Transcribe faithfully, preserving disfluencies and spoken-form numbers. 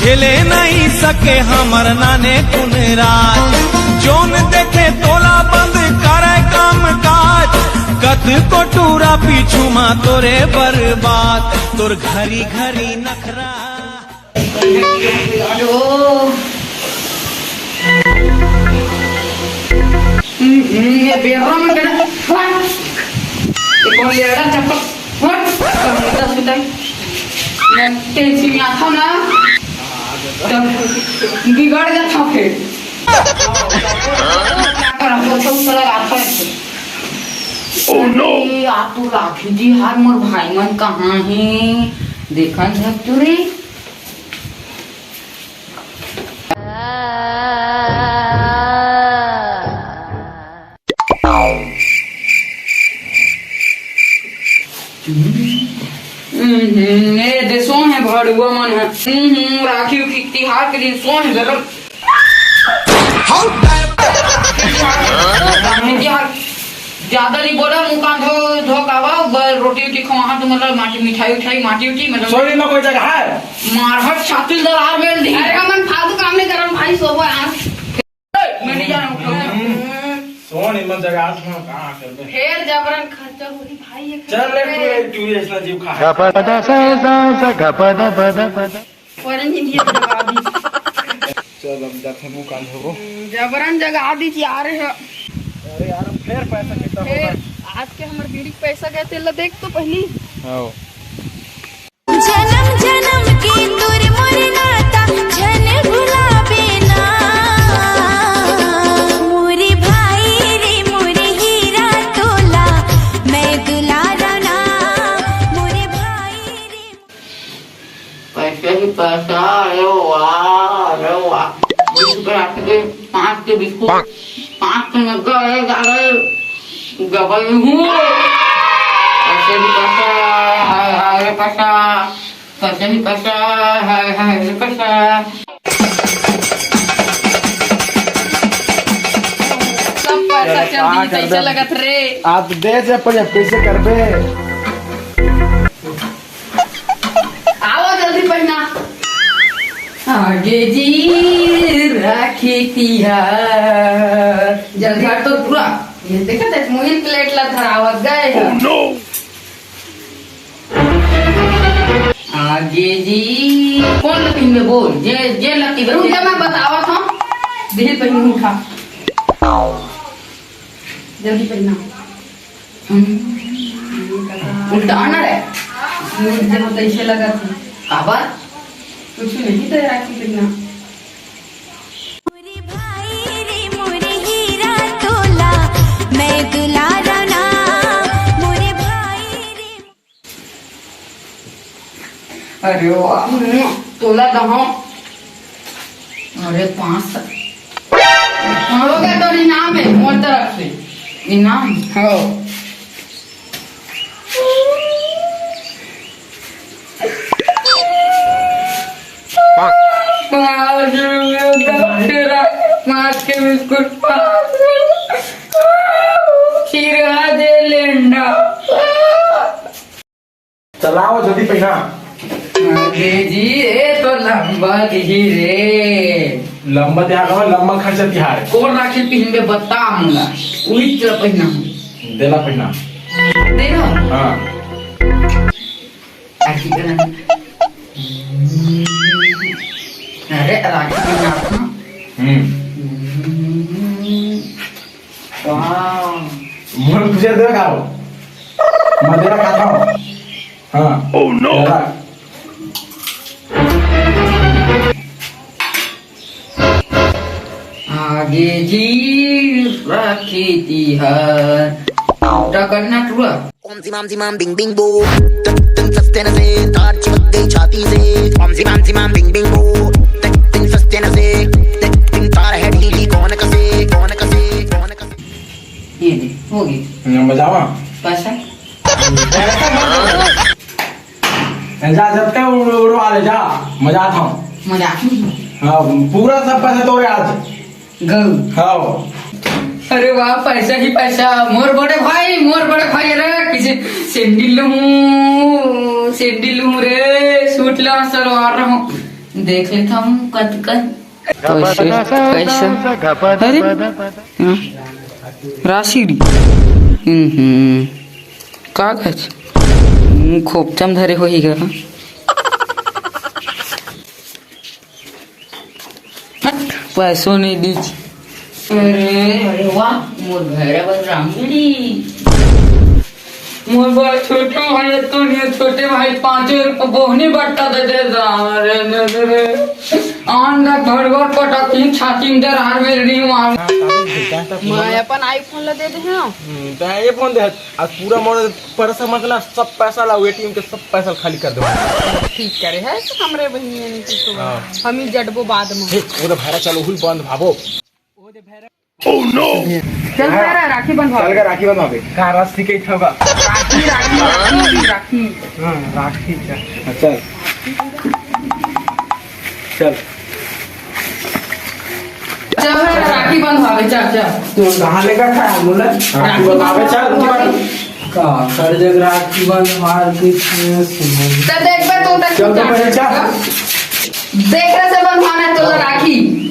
खेले नहीं सके हमर नाने कुन राज, जोन देखे तोला बंद करे काम काज, कत को टूरा पीछू मा तोरे बर्बाद, तोर घरी घरी नखरा। हम्म, ये बेरा में बेरा, फट। ये कौन लेड़ा चप्पल? फट। कमीता सुता। मैं तेल से आता ना, तब बिगड़ जाता फिर। क्या करा? वो तो साला आता है। Oh no! ये आप तो राखी जी, हार मोर भाई मन कहाँ हैं? देखा झक तो रे। हम्म, ए दे सोहे भड़ुआ मन ह। हम्म, राखी उखी तिहार के दिन सोहे जरूर। ज्यादा नहीं बोला, मुंह कान धो, धो कावा, बस रोटी उटी खवाहा तो मतलब माटी मिठाई उठाई, माटी उठी मतलब। सोनी में कोई जगह है? मारहट छातिल दरार बेल दी। अरे हमन फालतू काम नहीं करन भाई, सोबो यार। मैं नहीं जा रहा हूँ। सोन इमन जगह आज हम कहाँ करबे? फेर जबरन खर्चा होही भाई, ये चल ले, तू, तू ऐसा जीव खा। गपदा सा सा सा गपदा पदा पदा। Foreign India जगह दी। चल, अब जाथे मुंह कान धोबो। हम्म, जबरन जगह दी यार है। अरे यार, फेर पैसा कितना फेर होगा? आज के हमर बीड़ी के पैसा गए, तेला देख तो पहली। हाँ। जनम जनम के तोर मोर नाता झन भुलाबे ना। मोरे भाई रे मोरे हीरा तोला मैं दुलारा ना। मोरे भाई रे। पैसे ही पैसा। अरे वाह, अरे वाह। बीस रुपए आते के पाँच के बिस्कुट, पाँच के नग्गा, अरे, अरे, डबल हूँ। पैसे ही पैसा, हाय, हाय रे पैसा, पैसे ही पैसा, हाय, हाय रे पैसा। सब पैसा चल दी, कैसे लगत रे? आप दे जे, पर अब कैसे करबे? आओ जल्दी पहिना। आगे जी राखी तिहार। जल्दी हट तो पूरा। ये देखा थे, मुइन प्लेट ला धरावत गए हैं। Oh no! आगे जी। कौन लकी में बोल? जे, जे लकी में रुक जा, मैं बतावत हूँ। दिल पहिन उठा। जल्दी पहिना। हम्म। उल्टा ना रे। मुझे तो ऐसे लगा था। काबर? कुछ नहीं तो यार, कितना। मोरे भाई रे, मोरे हीरा तोला, मैं दुलारा ना, मोरे भाई रे। अरे वाह, तोला दहो। अरे पाँच सौ। हो गया, तो इनाम है मोर तरफ से। इनाम? हो। पाँच रुपये का तेरा पाँच के बिस्कुट, पाँच। खीरा दे लेंडा। चलाओ जल्दी पहिना। अरे जी, ए तो लंबा दिही रे। लंबा तिहार का, लंबा खर्चा तिहार। कोन राखी पिहनबे बता मोला। उही तेला पहिना। देला पहिना। देला? हाँ। राखी पहिना। अरे, राखी पहिना। हम्म। वाह। मोर तुझे दे खाओ। मदिरा खाता हूँ। हाँ। Oh no! आगे जी राखी तिहार। उल्टा करना टूरा। ओम जिमाम जिमाम बिंग बिंग बो। टक टक सस्ते नसे, तार चिपक गई छाती से। ओम जिमाम जिमाम बिंग बिंग बो। टक टक सस्ते नसे, टक टक तार है ढीली, कौन कसे, कौन कसे, कौन कसे। ये दे, हो गई। हम्म, बजावा। पैसा? जा, जब तक उड़-, उड़वा ले, जा, मजा आता हूँ। मजा आता हूँ। हाँ, पूरा सब पैसा तोरे आज। गऊ। हाँ। अरे वाह, पैसा ही पैसा। मोर बड़े भाई, मोर बड़े भाई, अरे किसी सैंडल लूँ, सैंडल लूँ रे, सूट ला, सलवार रहूँ। देख लेथन कतकन। पैसे, पैसा। अरे, हाँ। राशि री। हम्म, हम्म। कागज। हम्म, खोपचा म धरे होही गा। हट, पैसो नहीं दीच। अरे, अरे वाह, मोर भैरा बर रामगिरी। मोर बड़ छोटू भाई, तो नहीं छोटे भाई, पाँच रुपये बोहनी बट्टा दे दे, रे, रे, रे। आन दा घर घर पटक, छाती में दरार मेल रही हूँ, आन। मैं अपन iPhone ला दे दे हूँ। हम्म, तो ये फोन दे, आज पूरा मोर पैसा मतलब सब पैसा ला, एटीएम के सब पैसा खाली कर दो। ठीक करे है, तो हमरे बहिनी नहीं कुछ होगा। हाँ। हम ही जडबो बाद में। हे, वो तो भैरा चलो, हुई बंद भावो। चल भैरा, राखी बंधवा। चल का राखी बंधवावे। का राशि के ठगा। राखी, राखी, राखी, राखी। हाँ, राखी का। हाँ, चल। चल। चल भैरा, राखी बंधवावे, चल, चल। तू कहाँ लेकर खा बोला? राखी बंधवावे, चल। का, हर जगह राखी बंधवा के सुन। चल देख बे, तू तक चल तो पहले चल। देख रहे से बंधवाना है तो राखी।